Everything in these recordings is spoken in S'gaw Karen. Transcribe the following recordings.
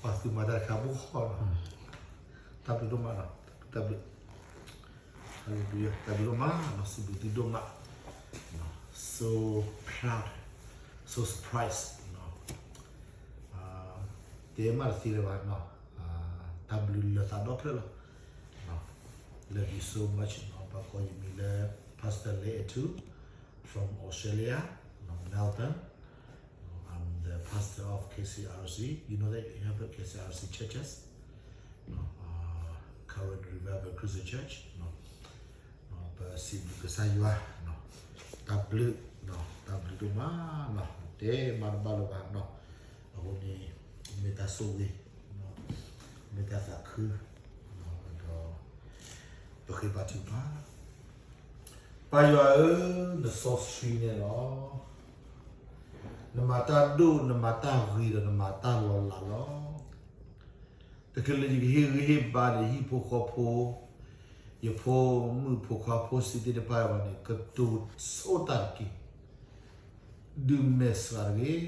ပှၤသုးမၤတၢ်တခါဘိဃီလီၤ. တၢ်ဘျုးဒိၣ်မးလီၤ. တၢ်ဘျုး, Hallelujah, တၢ်ဘျုးဒိၣ်မးလီၤ. စံးဘျုးသုဒိၣ်မးလီၤ. So proud, so surprised. တဲမးတသ့လၢၤဘၣ်. တၢ်ဘျုးလၢသးဒီဖျၢၣ်လီၤ. Love you so much. ပှၤကိးယမံၤလၢ Pastor Lay Atu from Australia, Melbourne. I'm the pastor of K C R C. You know that you have the K C R C churches? Current Revival Christian Church. ပစံးဘျုးကစၢ်ယွၤ, တၢ်ဘျုး, တၢ်ဘျုးဒိၣ်မးလီၤ. တဲမးတဘၣ်လၢၤဘၣ်. အဃိန့ၣ် မ့ၢ်တၢ်ဆိၣ်ဂ့ၤ, မ့ၢ်တၢ်သးခု, ဒီး ပဃ့ဘါထုကဖၣ်. ပၢ်ယွၤဧၢ, နစီဆှံန့ၣ်လီၤ. နမၤတၢ်ဒိၣ်, နမၤတၢ်ဂ့ၤဒီးနမၤတၢ်လီၤလးလီၤ. တချုးလၢယကဟ့ၣ်ဂံၢ်ဟ့ၣ်ဘါဒီးဟံၣ်ဖိဃီဖိ, ယဖိမုၣ်ဖိခွါဖိစံးသ့ၣ်တဖၣ်အဂီၢ်န့ၣ် ကတိၤဆိတၢ်တက့ၢ်. ဒုးမဲာ်ဆှး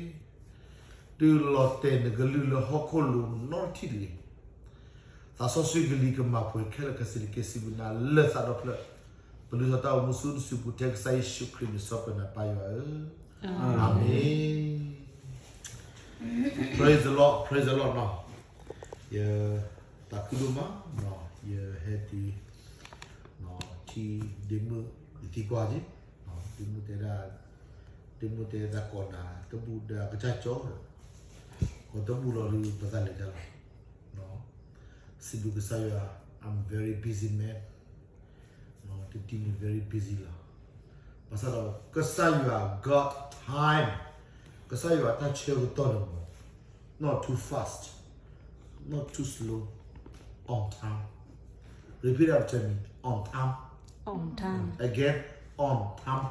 တဂ့ၤ, ဒုးလီၤတဲာ်နကလုၢ်လၢဟီၣ်ခိၣ်လိၤနီတထံၣ်တဂ့ၤ. သးစီဆှံကလံၤကမၤပှဲၤခဲလၢာ်ခဲဆ့တက့ၢ် စံးဘျုးနၤလၢသးဒီဖျၢၣ်, ပလုၢ်ထီၣ်တၢ်အိၣ်မူဆူနစုပူၤထဲကစၢ်ယ့ၣ်ၡူးခရံာ်နစီပၢၤနၤပၢ်ယွၤဧၢ, အၤမ့ၣ်. Praise the Lord, praise the Lord နီၤ. ယသးခုဒိၣ်မး, ယဟဲတုၤ ထံဒ့မုၣ် ယသံကွၢ်က့ၤ, ဒ့မုၣ်တဲဒၣ်, ဒ့မုၣ်တဲသးကိးနၤ တဘူၣ်ဒီးအကစၢ်ကၠီဒီး, ကိးတဘူၣ်လီၤဒုး ပသးလဲၤတၢ်လီၤ. စံးဘျုးကစၢ်ယွၤ, I'm very busy man. တဒ်န့ၣ် very busy လီၤ. ဘၣ်ဆၣ်ဒီး ကစၢ်ယွၤ God time, ကစၢ်ယွၤတၢ်ဆၢကတီၢ်န့ၣ်မ့ၢ် not too fast, not too slow, on time. Repeat after me, on time. Again, on time.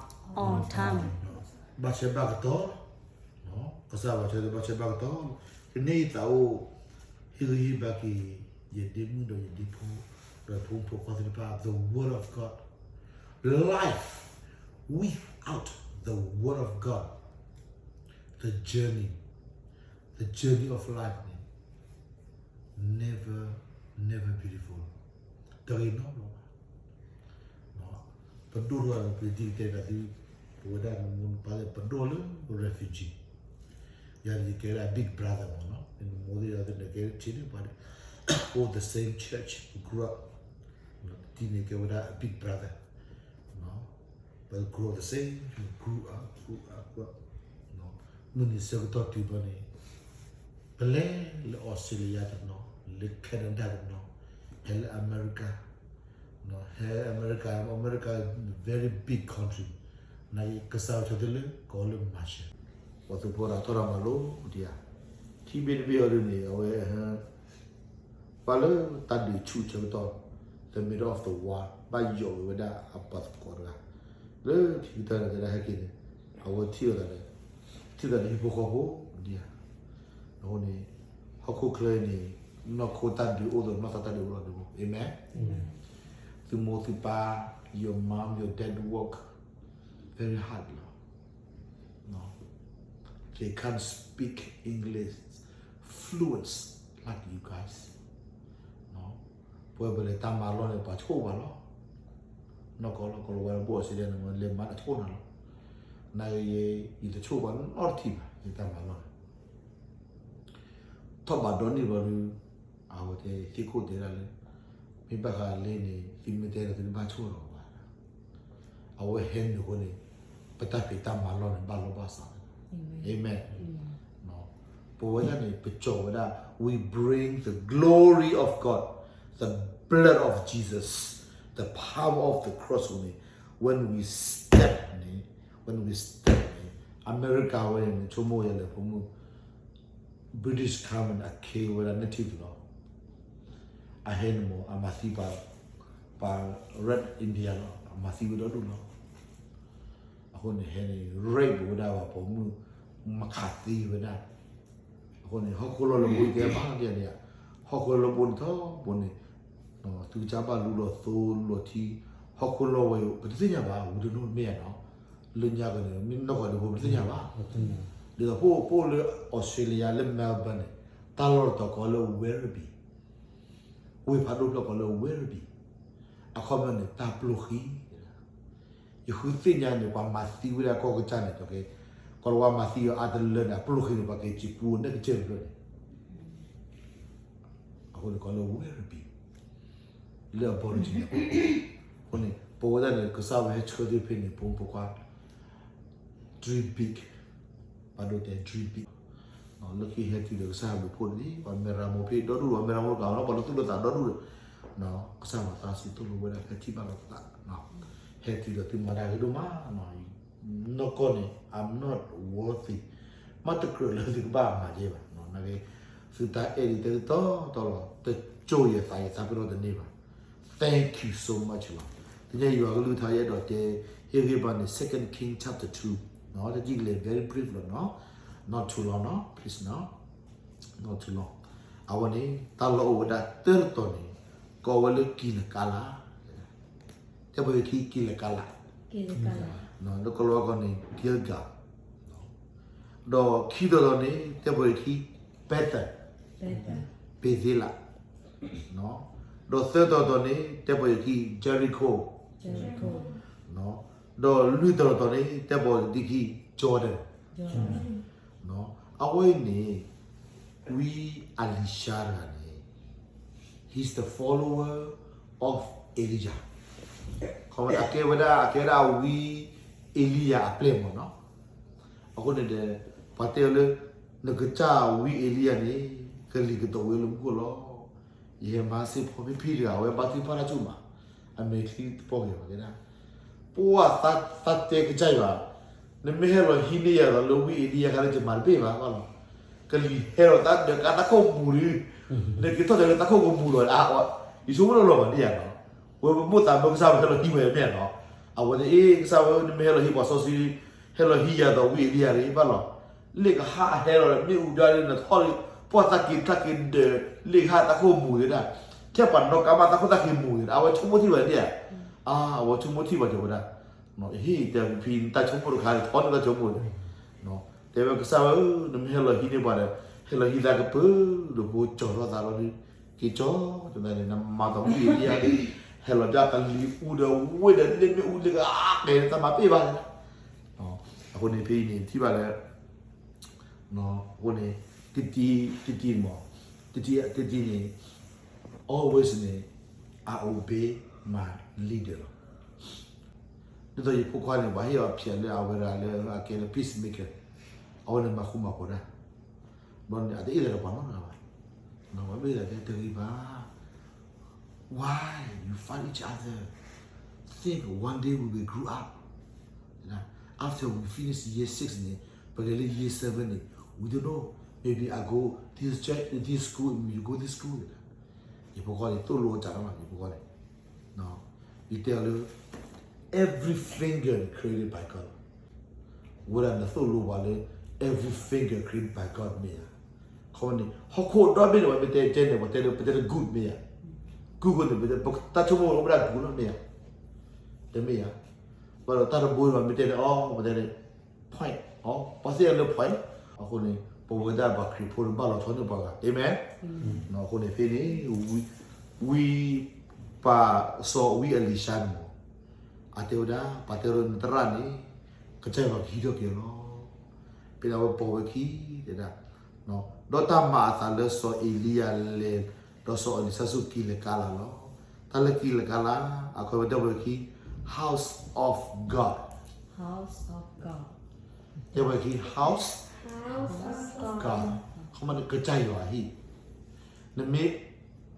ဘၣ်ဆၢဘၣ်ကတီၢ် ကစၢ်ဘၣ်ဆၢဘၣ်ဆၢဘၣ်ကတီၢ်, ကန့ၢ်ယသးအိၣ် ဟ့ၣ်ဂံၢ်ဟ့ၣ်ဘါက့ၤ ယဒ့မုၣ်ဒီးယဒ့ဖိ, ဒီးဖိမုၣ်ဖိခွါသ့ၣ်တဖၣ် the word of God. Life without the word of God, the journey, the journey of life န့ၣ် never, never beautiful. တဂ့ၤနီတဘျီဘၣ်. ပဒိၣ်ထီၣ်ဒီး ပတံၤတဲဘၣ်သု, ပဝဲဒၣ်နမိၢ်နပၢ်သ့ၣ် ပဒိၣ်လၢ refugee, ယၤန့ၣ်ယကဲဝဲဒၣ် big brother မ့ၢ်နီၤ, နမိၢ်သ့ၣ်ဒီးနကဲထံန့ၣ်ပှၤ, အိၣ် the same church, grew up, ပတံၤန့ၣ်ကဲဝဲဒၣ် big brother. ပ grow the same, grew up, grew up, grew up. မုၢ်နံၤဆၢကတီၢ်တုၤဘၣ်န့ၣ် ပလဲၤလၢ Australia တနီၤ, လၢ Canada တနီၤ, ဟဲလၢ America, ဟဲ America, America very big country, နာ်က့ ကစၢ်ယွၤဆိၣ်တ့ၢ်လၢကိးလၢ Marshall, ပှၤသုးဖိဒီးထီၣ်တၢ်မၤလိဒံးဧါ, ထံဘ့ၣ်တဘ့ၣ်အီၤဒ်န့ၣ် အဝဲ ပှၤလၢတၢ်ဒုးဆူၣ်ဆၢကတီၢ် the middle of the war ဘၣ်ယိးက့ၤဝဲဒၣ်အပှၤသကိးတဂၤ လၢခံကတၢၢ်န့ၣ် တဲဒၣ်ဟဲက့ၤန့ၣ် အဝဲထံၣ်လိာ်သးဒီး ထံၣ်သးဒီးဟံၣ်ဖိဃီဖိဒံးဧါ. အဃိန့ၣ် ဟီၣ်ခိၣ်ချၢန့ၣ် နီၢ်ခိတၢ်ဒုးအိၣ်ဒီးနီၢ်သးတၢ်ဒုးအိၣ်လီၤန့ၣ်, Amen. သုမိၢ်သုပၢ်, your mom, your dad work very hard လီၤ. They can't speak English fluent like you guys. ပဝဲပလဲၤတၢ်မၤလီၢ်န့ၣ် ပှၤဆိၣ်ပှၤလီၤ. နီၢ်ကီၢ်လီၤ ကီၢ်လီၤဝဲဘိၣ်အီစထြ့လယါန့ၣ် လဲၤမၤတၢ်ဆိၣ်နၤလီၤ. နာ်က့ ယတဆိၣ်ပှၤနီတထံၣ်ဘၣ် ယတၢ်မၤလီၢ်န့ၣ် ထီၣ်ဘးဒီနံၣ်ဘျီဒုး အဝဲသ့ၣ်သံခိၣ်တဲဒၣ်လၢ မ့ၢ်ဘၣ်ဃးလၢန့ၣ် သုမ့ၢ်တဲဒီးသုတဘၣ်ဆိၣ်လီၤဘၣ်. အဝဲဟဲနုာ်အဃိန့ၣ် ပတၢ်ဖံးတၢ်မၤလီၢ်န့ၣ် ဘၣ်လီၢ်ဘၣ်စးလီၤ. Amen. ပဝဲဒၣ်န့ၣ် ပစိာ်ဝဲဒၣ် we bring the glory of God, the blood of Jesus, the power of the cross န့ၣ် when we step န့ၣ် when we step န့ၣ် America ဝဲန့ၣ် နဆိကမိၣ်ယဲလဲၣ် ဖိမုၣ် British government အခ့ဝဲဒၣ် native လီၤ. အဟဲန့ၣ်မ့ၢ် အမၤသံပှၤ ပှၤ Red Indian လီၤ. အမၤသံဝဲဒီဒူၣ်လီၤ. အဃိန့ၣ် ဟဲန့ၣ် rape ဝဲဒၣ်ပှၤပိာ်မုၣ် မၤခးသံဝဲဒၣ်. အဃိန့ၣ် ဟီၣ်ခိၣ်လီၢ်လၢပအိၣ်ကဲဘၣ်ဒ်န့ၣ်ဧါ. ဟီၣ်ခိၣ်လီၢ်လၢပအိၣ်န့ၣ်ထီဘိန့ၣ် သုကစၢ်ဘၣ်လူလီၤသိ လူလီၤထံ, ဟီၣ်ခိၣ်လီၢ်ဝဲ ပတသ့ၣ်ညါဘၣ်, ဝံၤတနီၢ်မ့ၢ်ဧါနီၤ, လၢညါကန့ၣ် မ့ၢ်နီၢ်ကီၢ်ဒံးဖိ ပတသ့ၣ်ညါဘၣ်. ဒ်သိးပအိၣ်လၢ Australia လၢ Melbourne န့ၣ် တၢ်လီၢ်တတီၤကိးလၢ Werribee, ဝ့ၢ်ဖးဒိၣ်ဖျၢၣ်ကိးလၢ Werribee, အခီပညီန့ၣ် တၢ်ပျိၢ်ဃံ, ယဃုသ့ၣ်ညါန့ၣ် ပှၤမၤသံဝဲဒၣ်ကီၢ်ကစၢ်န့ၣ် ကီးလီၤဝါမၤသံအီၤအါတလၢန့ၣ် အပျိၢ်ဃံန့ၣ် ပှၤက့ၤစံးပူန့ၣ်ကစၢၢ်တဖျၢၣ်န့ၣ် အဃိန့ၣ်ကိးလၢ Werribee, လၢ Aborigine အဃိန့ၣ် ပဝဲဒၣ်န့ၣ် ကစၢ်ဝဲဟဲဆှၢသ့ဖဲန့ၣ် ဖိမုၣ်ဖိခွါ dream big, ပဒိၣ်တဲ dream big, လၢခံဟဲတုၤဒီးကစၢ်ဟဲဘျုးဖှိၣ်န့ၣ် ပှၤမဲၢ်ရမိၢ်ဖဲဒီဒူၣ်ဒီး မဲၢ်ရမိၢ်တဂၤလီၤ ပှၤလၢသူၣ်လၢသးဒီဒူၣ်ဒီး ကစၢ်မၤသးစံးသိၣ်လိဝဲဒၣ်ဖဲထံၣ်ဘၣ်လိာ်သး, ဟဲတုၤဒီးသုမၤတၢ်ဂ့ၤဒိၣ်မး, နီၢ်ကီၢ်န့ၣ် I'm not worthy, မ့ၢ်တကြၢးလၢသုကဘၣ်မၤယဲဘၣ်, နာ်က့ သုတၢ်အဲၣ်ဒ်တဲသုတီတီလီၤ, တကၠိယသးယသးပ့ၤနီၣ်တန့ၢ်ဘၣ်, thank you so much လီၤ, တနံၤအံၤယွၤကလုၢ်ကထါယအဲၣ်ဒိးတဲ ဟ့ၣ်ဂံၢ်ဘါန့ၣ် Second King chapter two, တကံၢ်ကလဲၤ very brief လီၤနီၤ, not too long နီၤ please နီၤ, not too long, အဝဲန့ၣ် တၢ်လီၢ်အိၣ်ဝဲဒၣ်တၢၢ်တတီၤန့ၣ် ကိးဝဲလၢကံၤလကါလး, တဲပှၤယခံကံၤလကါလး, လၢကလီၤဝါကျိာ်န့ၣ် Gilgal, ဒီးခံတီၤတီၤန့ၣ် တဲပှၤယခံ Bethel, ဘ့ၤသ့လး, ဒီးသၢတီၤတီၤန့ၣ် တဲပှၤယခံ Jericho, ဒီးလွံၢ်တီၤတီၤန့ၣ် တဲပှၤယခံ Jordan, အဝဲအံၤန့ၣ် ဝံအလံၤၡါတဂၤန့ၣ် he's the follower of Elijah, အကဲဝဲဒၣ် အကဲဒၣ်ဝံအ့လံယၤ အပျဲၢ်မ့ၢ်နီၤ, အဃိန့ၣ်ဒီး ပှၤတဲအီၤလၢ နကစၢ်ဝံအ့လံယၤန့ၣ် ကလံၤကတီၤဝဲလၢမူခိၣ်လီၤ, ယဟဲမၤစ့ၢ်ဖီဖံဖံတဂၤ အဝဲဘါထုကဖၣ်တၢ်ဆိၣ်မး, အမဲာ်ချံတပီၢ်က့ၤဘၣ်ကဲဒၣ်, ပှၤသးတဲကစၢ်ယွၤ, နမ့ၢ်ဟဲလီၤဟံးန့ၢ်ယၤဒီးလၢဝံအ့လံယၤခါလၢယမၤတဘၣ်ဘၣ်ဘၣ်လီၤ, ကလံၤဟဲလီၤသးဒီးကါသးခိၣ်မူၤဒု, နက့ၤထီၣ်တဲာ်လၢသးခိၣ်ကမူၤလီၤ, ယဆိကမိၣ်လီၤမးန့ၣ်ယၤနီၤ, ဝဲပမိၢ်သးမၢကစၢ်ဝဲဟဲလီၤဟံးဝဲမ့ၢ်ဧါနီၤ, အဝဲသ့ၣ်အ့ၣ် ကစၢ်ဝဲ နမ့ၢ်ဟဲလီၤဟံးပှၤစီဆှံ, ဟဲလီၤဟံးယၤဒီးဝံအ့လံယၤန့ၣ်ဘၣ်လီၤ, လ့ၣ်ကဟၣ်ဟဲလီၤ မ့ၣ်အူဒၣ်လၢနထီၣ်လၢ ပှၤသးက့ၤတၢ်က့ၤဒၢး, လ့ၣ်ကဟၣ်သးခိၣ်မူၤသ့ဒၣ်, ထဲပှၤနီၣ်ကါမးသးခိၣ်သးက့ၤမူၤသ့ဒၣ်, အဝဲဆိကမိၣ်ထံၣ်ဝဲဒၣ်ဧါ, အဝဲဆိကမိၣ်ထံၣ်ဘၣ်တဲဝဲဒၣ်, ဟ့ၣ်တဲဖံဖံ နတၢ်ဆိကမိၣ်တခါန့ၣ် ထီန့ၢ်တၢ်ဆိကမိၣ်န့ၣ်, တဲဝဲကစၢ်ဝဲဧၢ, နမ့ၢ်ဟဲလီၤဟံးန့ၢ်ပှၤဒီး ဟဲလီၤဟံးသးကပၢၤဒီးဖိကၠီၤထီၣ်သးလီၤဒု, က့ၤကၠီၤ, တနၤန့ၣ် နမၤသးဝံအ့လံယၤဒု, ဟဲလီၤဒၣ်ကလံၤအူဒီးဝ့ၢ်ဒီးလ့ၣ်မ့ၣ်အူလ့ၣ်ကဟၣ်ကဲၤ တၢ်မၤပ့ၢ်ဘၣ်န့ၣ်, အဃိန့ၣ်ဖဲအံၤန့ၣ် ထံၣ်ဘၣ်လၢ အဃိန့ၣ် တတံၤ တတံၤမး တတံၤ တတံၤန့ၣ် always န့ၣ် I obey my leader လီၤ. ဒ်သိးယဖိခွါန့ၣ် ပှၤဟ့ၣ်အီၤဖျဲးလၢအဝဲဒၣ်လၢအကဲလၢ peacemaker အဝဲန့ၣ်မၤဃူမၤဖိးတၢ် ဘျီန့ၣ်အတအ့ၣ်လိာ်ဒီးပှၤနီတဂၤဘၣ်. ပှၤမ့ၢ်ဒၣ်တဲတဂ့ၤဘၣ် Why you fight each other? Think one day we will grow up. After we finish year six န့ၣ် ပကလဲၤလၢ year seven န့ၣ် we don't know. Maybe I go this church, this school, you go this school. ယဖိခွါန့ၣ် သိၣ်လိအတၢ်လီၤ ယဖိခွါန့ၣ် ယတဲအီၤလၢ every finger created by God. ဝဲဒၣ်နသိၣ်လိပှၤလၢ every finger created by God မ့ၢ်ဧါ. ခီန့ၣ် ဟီၣ်ခိၣ်ဒီဘ့ၣ်န့ၣ် ပမ့ၢ်တဲတဲန့ၣ် ပတဲလၢ ပတဲလၢ good မ့ၢ်ဧါ. good ဃိန့ၣ် ပတဲ ပတၢ်ဆိကမိၣ်ဝဲဒၣ် good လီၤ မ့ၢ်ဧါ. တမ့ၢ်ဧါ. ဘၣ်ဒီးတၢ်တဘိန့ၣ် ပမ့ၢ်တဲန့ၣ် အီ ပတဲန့ၣ် point အီ ပှၤသ့ၣ်ညါလၢ point အဃိန့ၣ် ပဝဲဒၣ်ပှၤခရံာ်ဖိန့ၣ် ဘၣ်လီၤဆီန့ၢ်ပှၤဂၤ အၤမ့ၣ်. အဃိန့ၣ်ဖဲန့ၣ် ဝံ ဝံပၢ်စီၤဝံအလံၤၡါန့ၣ်မ့ၢ် အတဲဝဲဒၣ် ပှၤတဲလၢနသရၣ်န့ၣ် ကစၢ်ယွၤကဟံးထီၣ်က့ၤအီၤလီၤ. ဖဲန့ၣ်အဝဲပိာ်ဝဲခံ တဲဒၣ် ဒီးတၢ်မၤအသးလၢစီၤအ့လံယၤလဲၤ ဒီးစီၤအလံၤၡါဆူကံၤလကါလးလီၤ. တၢ်လၢကံၤလကါလး အခီပညီတဲဝဲခံ house of God. တဲဝဲခံ house of God. ခီမ့ၢ်န့ၣ် ကစၢ်ယွၤအဟံၣ် နမ့ၢ်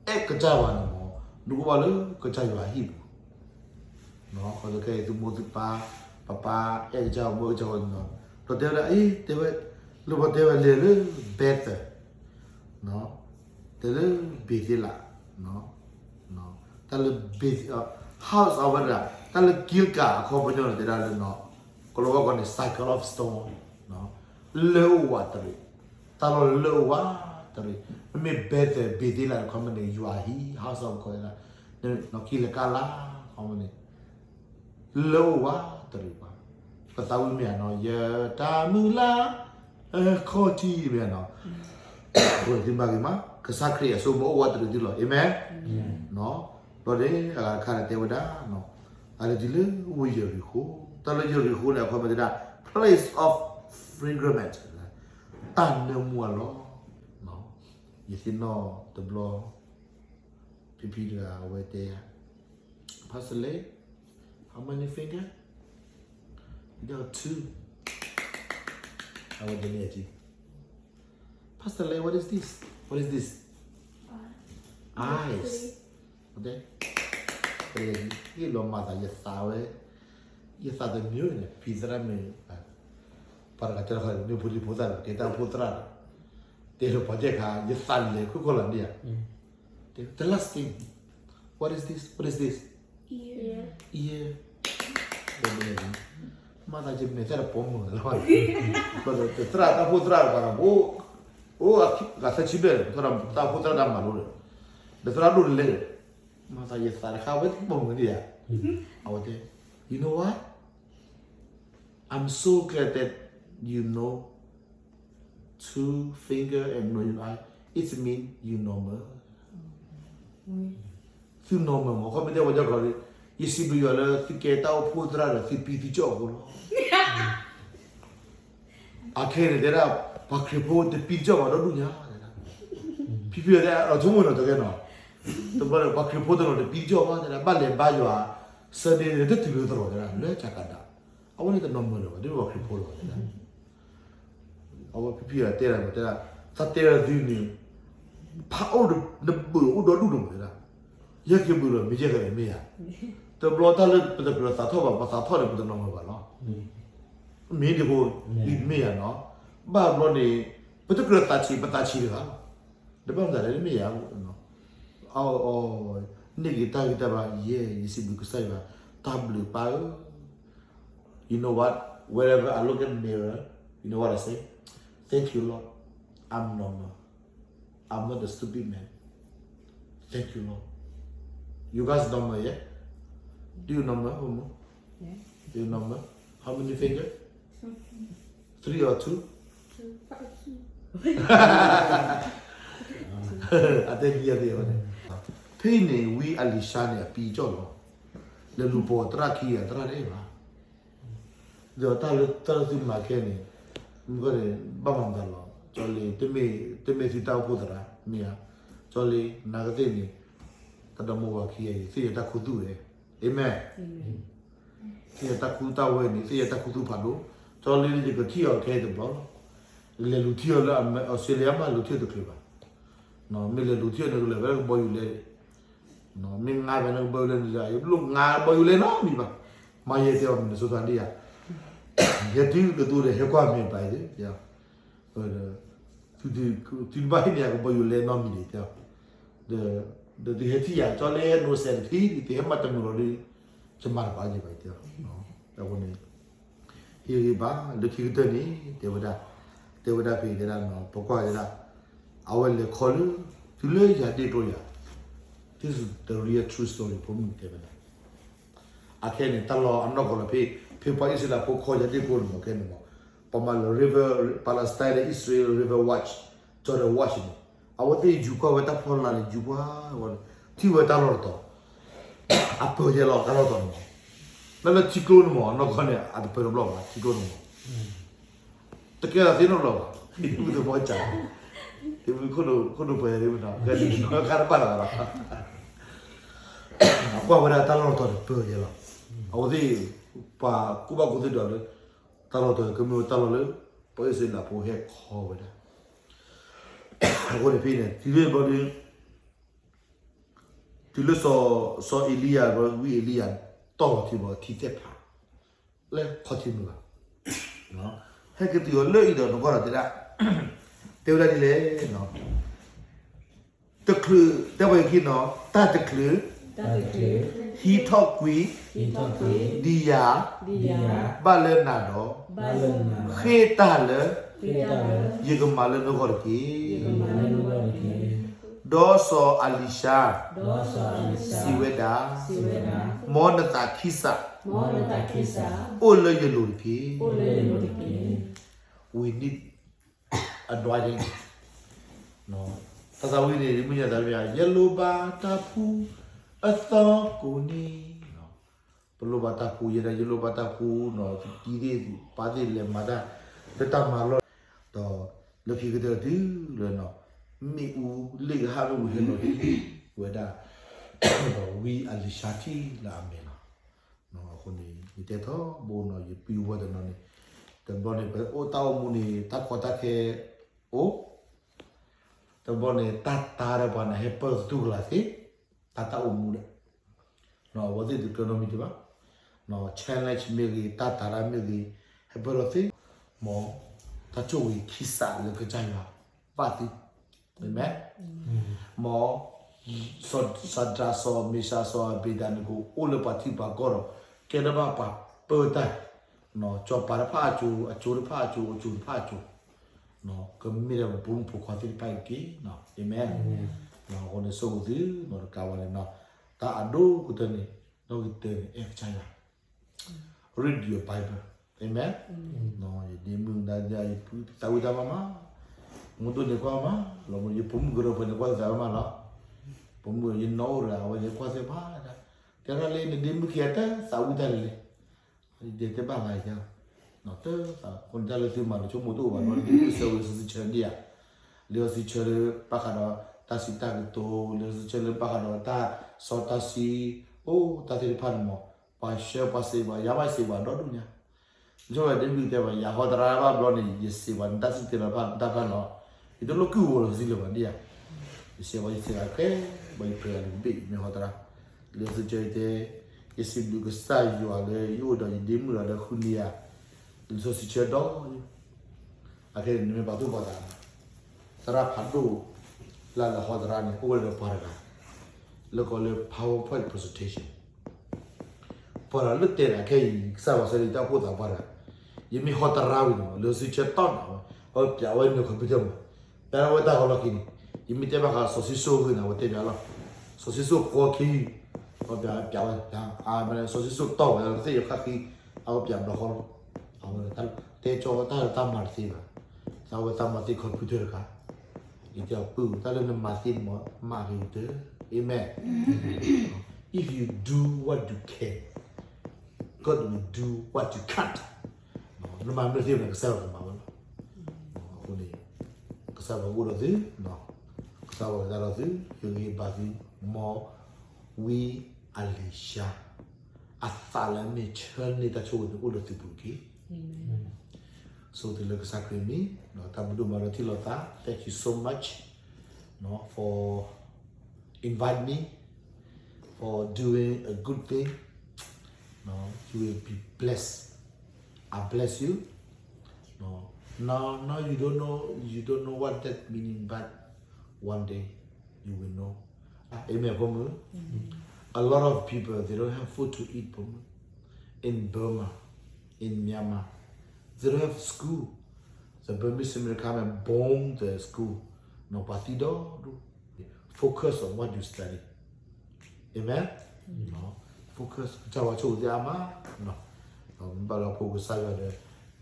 အဲၣ်ကစၢ်ယွၤန့ၣ်မ့ၢ် နအိၣ်ဘၣ်လၢကစၢ်ယွၤအဟံၣ်ပူၤ ခီခဲအံၤ သုမိၢ်သုပၢ် ပပၢ်အဲၣ်ကစၢ်ယွၤ မိၢ်အဲၣ်ကစၢ်ယွၤန့ၣ် ဒီးတဲဝဲဒၣ် အ့ တဲဝဲ လၢပှၤတဲဝဲလဲၤလၢ Bethel တဲလၢ ဘ့ၤသ့လး တၢ်လၢ house of ဝဲဒၣ် တၢ်လၢ Gilgal အခီပညီန့ၣ် တဲဒၣ်လၢ ကလီၤဝါကျိာ်န့ၣ် circle of stone လၢအိၣ်ဝးတရံး တၢ်လီၢ်လၢအိၣ်ဝးတရံး မ့မ့ၢ် Bethel ဘ့ၤသ့လး အခီပညီန့ၣ် ယွၤအဟံၣ် house of God ကံၤလကါလး အခီပညီန့ၣ် လၢအိၣ်ဝးတရံးဘၣ် ပသးဝံၣ်မ့ၢ်ဧါနီၤ ယတၢ်မုၢ်လၢ် ခီၣ်ထံးမ့ၢ်ဧါနီၤ အဃိန့ၣ်သုမၤဂ့ၤမး, ကစၢ်ခရံာ်အစိကမီၤအိၣ်ဝးတရံးသုလီၤ. အၤမ့ၣ်. ဘျီန့ၣ် အဂၤတခါန့ၣ်တဲဝဲဒၣ်, အလဲၤတုၤလၢဝ့ၢ်ယရံၤဃိ, တၢ်လၢယရံၤဃိန့ၣ် အခီပညီတဲဒၣ် place of pilgrimage, တၢ်နၢမူအလီၢ်. ယသ့ၣ်နီၣ်တဘျီ ဖံဖံတဂၤ အဝဲတဲယၤ, Pastor Lay, how many finger? You got two. အဝဲတဲန့ၣ် Pastor Lay, what is this? What is this? Eyes. တဲ, ဟ့ၣ်လီၤမၤသး ယသးဝဲ, ယသးတမံၤန့ၣ် ဖံသရၣ်မ့ၢ်, ပှၤတဂၤတဲလီၤခီန့ၣ် မ့ၢ်ဖိဒံဖိသၣ်ဒီး ကဲတၢ်အိၣ်ဖှိၣ်သရၣ်ဒီး, တဲလၢပှၤကဲခါ ယသးလဲၤခိၣ်ကီၢ်လီၤန့ၣ်ဧါ. The last thing, what is this? What is this? Ear. မၤသးယမဲာ်သၣ်တပိာ်မုၣ်လီၤ, သရၣ်တၢ်အိၣ်ဖှိၣ်သရၣ်ပှၤဒီး အိၣ်ဂၤသၢဆံဘျဲၣ်ဒီး ပထီၣ်ဒီးတၢ်အိၣ်ဖှိၣ်သရၣ်တၢ်မၤလိဒီး, ဒီးသရၣ်ဒိၣ်တလဲဒီး, မၤသးယသးတခါဝဲတပိာ်မုၣ်န့ၣ်ဧါ. အဝဲတဲ, You know what? I'm so glad that you know two finger and no eye. It mean you normal. သု normal မး, ခီမ့ၢ်တဲဝဲကီၢ်လံ, ယစံးဘျုးယွၤလၢသုကဲတၢ်အိၣ်ဖှိၣ်သရၣ်ဒီး သုပံသုကၠီၣ်အဃိလီၤ. အခဲအံၤန့ၣ်တဲဒၣ် ပှၤခရံာ်ဖိတပံတကၠီၣ်ဘၣ်ဒီဒူၣ်ညါတဲဒၣ်, ဖံဖံတဲအီၤဆိကမိၣ်နီၤတကဲနီၤ, တဘျီဒီး ပှၤခရံာ်ဖိတနီၤတပံတကၠီၣ်ဘၣ်တဲဒၣ်, ဘၣ်လဲၤဘါယွၤ Sunday န့ၣ် တတုၤလၢသရိာ်တဲဒၣ် လၢကၠၤကဒါ, အဝဲန့ၣ်တနီၤမုာ်လၢၤဘၣ်, ဒ်ပှၤခရံာ်ဖိလၢၤဘၣ်တဲဒၣ်. အဝဲဖံဖံတဲဒၣ်တဲဒၣ်, သးတဲဒၣ်သုန့ၣ်, ဖးအိၣ်နဘုၣ်အိၣ်ဒီဒူၣ်န့ၣ်မးတဲဒၣ်, ယဲက့ၤဘုၣ်လီၤ မ့ၢ်ယဲက့ၤမ့ၢ်ယၤ, တဘျီတၢ်လၢပတကြၢးသးထီၣ်ဘၣ် ပသးထီၣ်န့ၣ် ပတနီၤမုာ်ဘၣ်လီၤ. မ့ၢ်ဒ်ဖိ, မ့ၢ်ယၤနီၤ, ဘၣ်ဘျီန့ၣ်, ပတကြၢးသးဆံး ပသးဆံးတဂၤလီၤ, တဘၣ်မတၤလဲၣ်မ့ၢ်ယၤ, အ, န့ၢ်က့ၤတၢ်ဂံၢ်တၢ်ဘါ ယဲ ယစံးဘျုးကစၢ်ယွၤ, တၢ်ဘျုးပၢ်ဧၢ, You know what? Whenever I look at the mirror, you know what I say? Thank you, Lord. I'm normal. I'm not a stupid man. Thank you, Lord. You guys normal, yeah? Do you normal, Homo? Yeah. Do you normal? How many finger? Three or two? Two. I think yeah, yeah. ဖဲအံၤန့ၣ် ဝံအလံၤၡါန့ၣ် အပံကၠီၣ်လီၤ. လဲၤလူၤပိာ်သရၣ်ခံဂၤ သရၣ်တအဲၣ်ဘၣ်. ဒီးတၢ်လၢတၢ်လၢသုမၤခဲန့ၣ်, မ့ၢ်န့ၣ် ဘၣ်မၤမတၤလီၤ. ကၠီလ့, တမ့ၢ်သုတၢ်အိၣ်ဖှိၣ်သရၣ်, မ့ၢ်ဧါ. ကၠီလ့, နၤကသ့ၣ်န့ၣ်, တၢ်ဒီမါဝၤခံဂၤအံၤ သ့ၣ်ညါတၢ်ခူသူၣ်ဝဲ, အၤမ့ၣ်. သ့ၣ်ညါတၢ်ခူသူၣ်တၢ်ဝဲန့ၣ် သ့ၣ်ညါတၢ်ခူသူၣ်ဖးဒိၣ်. ကၠီလ့န့ၣ် ယကထံၣ်အီၤခဲအံၤတဘျီလီၤ. လဲၤလူၤထံၣ်အီၤလၢ Australia မး လူၤထံၣ်အီၤတချုးဘၣ်. မ့ၢ်လဲၤလူၤထံၣ်အီၤန့ၣ် ကလဲၤဝဲလၢကဘီယူၤလဲၣ် မ့ၢ်ငါဘၣ်န့ၣ် ကဘီယူၤလဲၣ်န့ၣ် ယဘၣ်ငါဘီယူၤလဲၣ်နီတမံၤဘၣ်. မ့ၢ်ယဲတဲအီၤ Minnesota ဒ်ယၤ, ယဲတုၤလၢသုဒီး ဟဲကွၢ်မ့ၢ်ဘၣ်အံၤ, သုတဘၣ်ဟ့ၣ်န့ၢ်ယၤကဘီယူၤလဲၣ်နီတမံၤန့ၣ်တဲအီၤ, ဒီးသုဟဲထံၣ်ယၤ ကၠီလ့ဟဲနိစဲးတဖံး သုဟဲမၤတမုာ်လီၤဒီး ယမၤတပာ်ယဘၣ်တဲအီၤ, အဃိန့ၣ် ဟ့ၣ်ဂံၢ်ဘါ လၢခံကတၢၢ်န့ၣ် တဲဝဲဒၣ်, တဲဝဲဒၣ်ဖဲတဲဒၣ်နီၤ ပကွၢ်တဲဒၣ်, အဝဲလဲၤခီလၢ တုၤလၢယၤဒ့ၣ်ကျိယၤ, this is the real true story ဖိမုၣ်တဲဝဲဒၣ်, အခဲန့ၣ် တၢ်လီၢ်အနီၢ်ကီၢ်လီၤဖဲ, ဖဲပှၤအံၣ်စရ့လးဖိခီယၤဒ့ၣ်ကျိန့ၣ်မ့ၢ်ခဲန့ၣ်မ့ၢ်, ပမၤလၢ river, Palestine Israel river watch, Jordan watch န့ၣ်, အဝဲသ့ၣ်ယူၤကွၢ်ဝဲတၢ်ဖီလာ်န့ၣ် ယူၤကွၢ်ဝဲန့ၣ်, ထံၣ်ဝဲတၢ်လီၢ်တတီၤ အပၢၢ်ယဲလီၤတၢ်လီၢ်တတီၤန့ၣ်မ့ၢ်, လၢလၢထံကျိန့ၣ်မ့ၢ် နီၢ်ကီၢ်န့ၣ် အတပၢၢ်တဘျီဘၣ် ထံကျိန့ၣ်မ့ၢ်, တကဲလီၤသ့နီတဘျီဘၣ်, မုၢ်သဘီကၢ်, တမုၢ်ခိၣ်နူာ်ပှဲၤန့ၣ်မ့ၢ်နီၤ ခါတဘၣ်လၢၤဘၣ်, အကွၢ်ဝဲဒၣ်တၢ်လီၢ်တတီၤန့ၣ်ပၢၢ်ယဲလီၤ, အဝဲသ့ၣ်, ပှၤကူၣ်ဘၣ်ကူၣ်သ့ဒီးလၢ, တၢ်လီၢ်တတီၤန့ၣ် ကမ့ၢ်ဝဲတၢ်လီၢ်လၢ, ပှၤအံၣ်စရ့လးဖိဟဲခီဝဲဒၣ်, အဃိန့ၣ်ဖဲန့ၣ် တုၤလၢဘျီဒုး တုၤလၢစီၤ, စီၤအ့လံယၤ ဝံအ့လံယၤ တီၢ်လီၤထံဘျီထံသဲၣ်ဖး, လၢခီထံမုၢ်ဘၣ်, ဟဲက့ၤတုၤအီၤလၢအံၤဒီးနကွၢ်ဒီးတဲဒၣ်, တဲဝဲဒၣ်ဒ်လဲၣ်, တချုး, တဲဝဲခံနီၤ တၢ်တချုး, ဟံးထီၣ်ကွံာ်, ဒံးယၤ, ဘၣ်လၢနၤဒီး, ဃ့တၢ်လၢ, ယကမၤလၢနဂီၢ်တက့ၢ်. ဒီးစီၤအလံၤၡါ, စံးဝဲဒၣ်, မ်နသးခံစး, အိၣ်လၢယလိၤတက့ၢ်. We need anointing. တၢ်သးဝံၣ်န့ၣ် မုၢ်ညါသးမ့ၢ် ယလိၣ်ဘၣ်တၢ်ဖှူအသီကိးနံၤ, ပလိၣ်ဘၣ်တၢ်ဖှူ ယဲဒၣ် ယလိၣ်ဘၣ်တၢ်ဖှူနီၤ သံသ့ၣ်ပၢ်သ့ၣ်လဲၤမၤတၢ် လၢတၢ်မၤလီၢ်, ဒီးလၢခံကတၢၢ်တုၤလၢ မ့ၣ်အူလ့ၣ်ကဟၣ်မ့ၣ်အူဟဲလီၤဒ်ဝဲဒၣ် ဝံအလံၤၡါထံၣ်လၢအမဲာ်လီၤ. အဃိန့ၣ် ယတဲထီဘိနီၤ ယပံၤဝဲတနီၤန့ၣ် တဘျီန့ၣ် ပအိၣ်တၢ်အိၣ်မူန့ၣ် တၢ်ကီတၢ်ခဲအိၣ် တဘျီန့ၣ် တၢ်တၤဒီးပှၤန့ၣ် ဟဲပၢၢ်သတူၢ်ကလာ်သ့ တၢ်တၢ်အိၣ်မူဒီး အဝဲသ့ၣ်တကြၢးနီတမံၤတဘၣ် challenge မ့ၢ်ဂ့ၤ တၢ်တၤတၢ်မ့ၢ်ဂ့ၤ ဟဲပၢၢ်ထီၣ်သ့ မ်တၢ်ဆိၣ်ဂ့ၤခံစးလၢကစၢ်ယွၤဘၣ်သု အၤမ့ၣ် မ် စီၤဒြး စီၤမ့ၤရှး စီၤအဘ့းနကိၤ အိၣ်လၢပှၤထံပှၤကီၢ်ဒီး ကဲထီၣ်ဘၣ်ပှၤပၢတၢ် စီၤပၤတဖၣ်အစိၤ အစိၤတဖၣ်အစိၤ အစိၤတဖၣ်အစိၤ ကမ့ၢ်ဒၣ်ပဖိမုၣ်ဖိခွါသ့ၣ်တဖၣ်အံၤတက့ၢ် အၤမ့ၣ် အဃိန့ၣ် ဆိၣ်ဂ့ၤသုနီတကးဘၣ်န့ၣ် တၢ်အဒိၣ်ကတၢၢ်န့ၣ် နီၣ်ဂံၢ်တၢန့ၣ် အဲၣ်ကစၢ်ယွၤ read your Bible အၤမ့ၣ် ယဒ့မုၣ်ဒါယပုၢ်သးဝံၣ်တၢ်မးမး မူဒိၣ်န့ၣ်ကွၢ်မး လီၤမူ ယဖိမုၣ်ကရၢၢ်ဖၢၣ်န့ၣ်ကွၢ်သးမးလီၤ ဖိမုၣ်ယနီၢ်အိၣ်ဒီး အဝဲန့ၣ်ကွၢ်သ့မး တဲဒၣ်လၢနဒ့မုၣ်ခံဂၤတသးဝံၣ်တၢ်လဲၣ်လဲၣ် ယတဲတဘၣ်ဘၣ်ယၤ တၢ်ဃိန့ၣ်တၢ်လၢသုမၤလၢဆိကမိၣ်တအိၣ်ဘၣ်နီၤ ဒ့မုၣ်ဆၢဝဲလံာ်စီဆှံဆၢဒံးဧါ လံာ်စီဆှံဆၢလၢဘၣ်ဃးဒီးတၢ်စံးတၢ်ကတိၤ လံာ်စီဆှံဆၢလၢဘၣ်ဃးဒီးတၢ်စီတၢ်ဆှံ အိၣ်တၢ်သ့ၣ်တဖၣ်န့ၣ်မး ပှၤဆှၢပှၤစံးပှၤ ယၤဘၣ်စံးပှၤဒီဒူၣ်ညါ ယဆိကမိၣ်ဒ့မုၣ်တဲဘၣ် ယၤဟီသရၣ်ဘၣ်ဘျီန့ၣ် ယစံးပှၤနတၢ်စံးတၢ်လီၤဖးတၢ်ဖးနီၤ ယတလိၣ်ကုၢ်ဝီၤလီၤစံးလၢၤဘၣ်ဒ်ဧါ ယစံးပှၤယစံးဂၤခဲ ပှၤယပှဲၤဂၤလံာ်ဘ့ၣ် မ့ၢ်ဟီသရၣ် လံာ်စီဆှံဆၢတဲ ယစံးဘျုးကစၢ်ယွၤလၢယအိၣ်ဒီးယဒ့မုၣ်လီၤဒီးဃုနံၤယၤ လံာ်စီဆှံဆၢဒီး အခဲအံၤန့ၣ်မ့ၢ်ပှၤသူၣ်ပှၤသး သရၣ်ဖးဒိၣ် လၢလၢဟီသရၣ်န့ၣ် အိၣ်ဝဲဒီးပှၤတဂၤ လၢကိးလၢ PowerPoint presentation ပှၤလၢတဲန့ၣ် ခဲအံၤ ကစၢ်ပှၤဆၢလံတၢ်အိၣ်ဖှိၣ်သးပှၢ်တဂၤ ယမ့ၢ်ဟီသရၣ်ဝံၤန့ၣ် လံာ်စီဆှံဆၢတီၢ်န့ၣ် အဝဲပျးဝဲနုာ် computer မး ပျးဝဲတၢ်ဂီၤလီၢ်ခံန့ၣ် ယမ့ၢ်တဲဘၣ်ဃးစီၤၡံၣ်စိၣ်ဂ့ၢ်န့ၣ် အဝဲတဲပျးလီၤ စီၤၡံၣ်စိၣ်ဖှီခံ အဝဲပျးဝဲ စီၤၡံၣ်စိၣ်တီၢ်ဝဲသ့ၣ်ယခါခံ အဝဲပျးဘျီဃီလီၤ အဝဲ တဲကၠီဝဲတၢ်လၢတၢ်မၤတသ့ဘၣ် သးဝဲသးမၤသ့ computer တခါ ယတဲအီၤပုၢ် တၢ်လၢနမၤသ့န့ၣ်မး မၤဂ့ၤကတၢၢ် Amen. If you do what you can, God will do what you can't. နမၤမ့ၢ်သ့န့ၣ် ကစၢ်ယွၤကမၤဝဲလီၤ. အဃိန့ၣ် ကစၢ်ယွၤအိၣ်ဒီးသု, ကစၢ်ယွၤကသးဒီးသု, ယဂ့ၤဘၣ်သု, မ်ဝံအလံၤၡါ အသးလၢအမ့ၢ်ဆၢန့ၢ်တၢ်ဆိၣ်ဂ့ၤန့ၣ်အိၣ်လၢသုပူၤတက့ၢ်. ဆိသုလၢကစၢ်ခရံာ်မံၤ, တၢ်ဘျုးဒိၣ်မးလၢထံၣ်လိာ်သး, thank you so much for invite me for doing a good thing. You will be blessed. I bless you. Now, now you don't know, you don't know what that meaning, but one day you will know. Amen ဖိမုၣ်. A lot of people, they don't have food to eat ဖိမုၣ်. In Burma, in Myanmar, they don't have school. The Burmese military come and bomb the school. ပှၤသံဒီဒူၣ်. Focus on what you study. Amen. Focus ကစၢ်ယွၤဆိၣ်ဂ့ၤသုအါမး. ဘၣ်လၢဖိကစၢ်ယွၤဒီး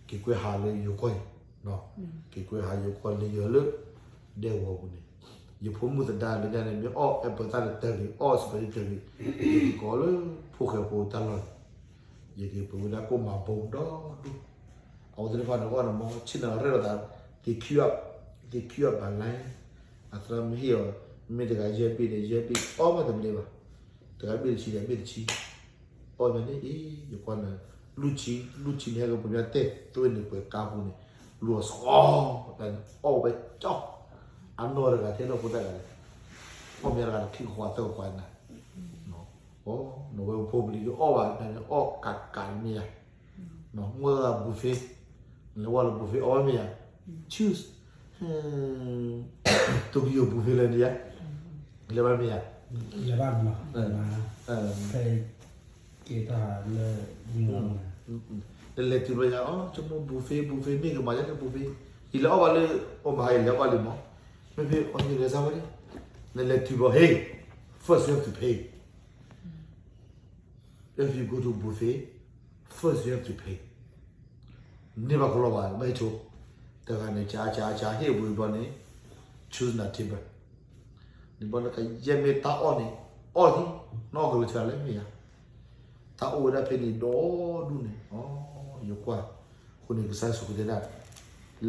က့ၤကွဲဟးလၢယိၤကီၢ်အံၤ, က့ၤကွဲဟးယိၤကီၢ်လၢယၤလၢ ဒဲကဝီၤပူၤန့ၣ်, ယဖိမုၣ်သဒါလၢညါန့ၣ် မ့ၢ်အီၣ် apple သၣ်န့ၣ်တဂ့ၤ, အီၣ် spaghetti တဂ့ၤ, ယက့ၤကိးလၢဖိၣ်ဃဲဖိတၢ်လီၢ်န့ၣ်, ယက့ၤပှ့ၤဝဲဒၣ်ကိၣ်မၤဘိဒီဒူၣ်. အဝဲသ့ၣ်တဖၣ်န့ၣ် အီၣ်န့ၣ်မ့ၢ် ဆ့ၣ်နီၤရဲၣ်လိာ်သး, they queue up, they queue up by line. အသရၣ်မ့ၢ်ဟ့ၣ်အီၤ, မ့ၢ်တဂၤယဲၢ်ဘ့ၣ်န့ၣ် ယဲၢ်ဘ့ၣ် အီၣ်မးတဘျီဘၣ်. တဂၤဘ့ၣ်တဆံဒီး ဘ့ၣ်တဆံ အီၣ်မးန့ၣ် အ့ ယကွၢ်န့ၣ် လွံၢ်ဆံ, လွံၢ်ဆံန့ၣ် ဟဲကပှ့ၤမးတဲာ် သွ့န့ၣ်ပှဲၤကါပူၤန့ၣ် လူၤအီၣ်စှီၤ, အီၣ်ဝဲကၠီ, အနီၢ်တဂၤထဲလၢဖိသၣ်ဂၤန့ၣ်, အီၣ်မးတဂၤန့ၣ် ခံကဃီသၢကဃီနၤ, အီၣ်, နဝဲဖိပလံၤဒုးအီၣ်ဘၣ်န့ၣ် အီၣ်ကးကးန့ၣ်မ့ၢ်ဧါ, မ့ၢ် buffet, နလဲၤဝဲလၢ buffet အီၣ်မ့ၢ်ဧါ, choose, တိကယိၤ buffet လဲၣ်န့ၣ်ဧါ, လဲၤဘၣ်မ့ၢ်ဧါ, လဲၤဘၣ်မ့ၢ် ဖဲ က့ၤတၢ်လၢ နလဲၤတုၤဘျီယၤ အီ ဆိကမိၣ် buffet, buffet မ့ၢ်ကမၤယါလၢ buffet, ယလဲၤအီၣ်ဘၣ်လၢ အီၣ်မဟါ ယလဲၤအီၣ်လံမး, မ့ၢ်ဖဲအီၤ ယလဲၤစၢ်ဝဲန့ၣ်, နလဲၤတုၤဘျီ ဟ့ၣ်, first you have to pay. If you go to buffet, first you have to pay. န့ၢ်ဘၣ်ကလီဘၣ် ဘၣ်ဟ့ၣ်ဆိ, တဂၤန့ၣ် ကကကဟ့ၣ်ဝံၤဘျီန့ၣ်, choose နၤ table န့ၣ်ဘၣ်လၢကယဲၢ်မ့ၢ်တၢ်အီၣ်န့ၣ် အီၣ်လံ, နီၢ်ကလၢာ်ဆၢလၢမ့ၢ်ယါ, တၢ်အိၣ်ဝဲဒၣ်ဖဲန့ၣ်ဒီဒူၣ်န့ၣ်, ယကွၢ်, အဃိန့ၣ်ကစၢ်ယ့ၣ်ၡူးခရံာ်တဲဒၣ်,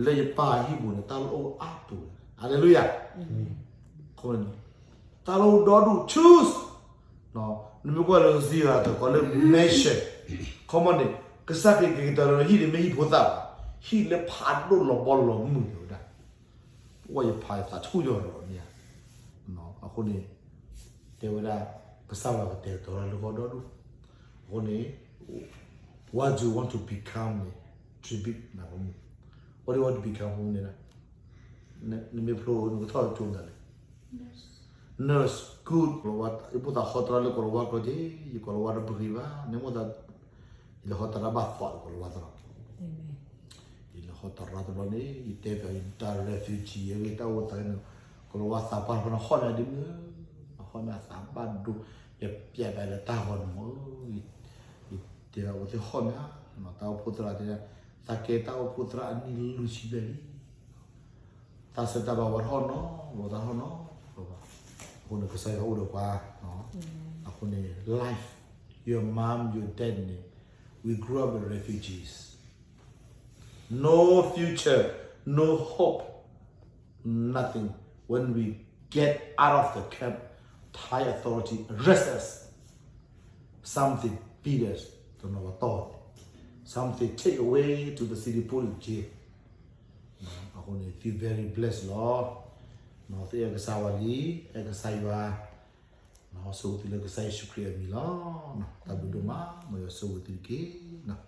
လၢယပၢ်အဟံၣ်ပူၤန့ၣ် တၢ်လၢအိၣ်အါပူၤ, ဟါလ့လူယၤ, တၢ်လၢအိၣ်ဒီဒူၣ် choose နမ့ၢ်ကွၢ်လၢ zero တကိးလၢ mansion, ခီမီန့ၣ် ကစၢ်ခရံာ်က့ၤကတၢၢ်လၢဟံၣ်န့ၣ် မ့ၢ်ဟံၣ်ဖိသၣ်ဘၣ်, ဟံၣ်လၢဖးဒိၣ်လီၤဘီလီၤမုၢ်န့ၣ်ဝဲဒၣ်, ပှၤယဖးယသးဆူၣ်ယီၤလီၤမ့ၢ်ဧါ, အဃိန့ၣ် တဲဝဲဒၣ် ကစၢ်ယွၤကတဲာ်ကတီၤလၢဂီၢ်ဒီဒူၣ်, အဃိန့ၣ် what do you want to become န့ၣ် tribute နၤ, what do you want to become န့ၣ်, နမ့ၢ်ဖျိနကထီၣ်ကၠိမတၤလဲၣ် nurse, good, ယပိၢ်သးဟီတရါလၢကိးလၤဝါကျိာ်က့, ယကိးလၤဝါဒီးပဂ့ၤဘၣ်, နမ့ၢ်သး, ယလဲၤဟီတရါဘၣ်သီးလၢကိးလၤဝါသီး, ယလဲၤဟီတရါတဘျီန့ၣ် ယတဲပၠးယတၢ် refugee အဂ့ၢ်တၢ်အိၣ်သးန့ၣ်, ကိးလၤဝါသးပှၢ်တဖၣ်န့ၣ် ဟီၣ်မးဒ်မုၢ်, ဟီၣ်မးသးဘၣ်ဒိ, ယပျဲပၢ်လၢတၢ်ဂီၤန့ၣ်မး, ယတဲအဝဲသ့ၣ်ဟီၣ်မး, တၢ်အိၣ်ဖှိၣ်သရၣ်တဲ, သးကဲတၢ်အိၣ်ဖှိၣ်သရၣ်အနံၣ်လွံၢ်ဆံဘျဲၣ်လံ တၢ်ဆၢတၢ်ဘၣ်ဝဲတဟီၣ်နီတဘျီ, တဟီၣ်နီတဘျီဘၣ်, အဃိန့ၣ် ကစၢ်ယွၤအိၣ်ဒီးပှၤ, အဃိန့ၣ် life, your mom, your dad န့ၣ်, we grew up as refugees, no future, no hope, nothing, when we get out of the camp, Thai authority arrest us, something beat us, တနီၤပတီၢ်န့ၣ်, something take away to the city, put in jail, အဃိန့ၣ် သု very blessed လီၤ, သုအဲၣ်ကစၢ်ယွၤလံ, အဲၣ်ကစၢ်ယွၤ, ဆိၣ်ဂ့ၤသုလၢကစၢ်ယ့ၣ်ၡူးခရံာ်အမံၤလီၤ, တၢ်ဘျုးဒိၣ်မး, မ်ယွၤဆိၣ်ဂ့ၤသုတက့ၢ်.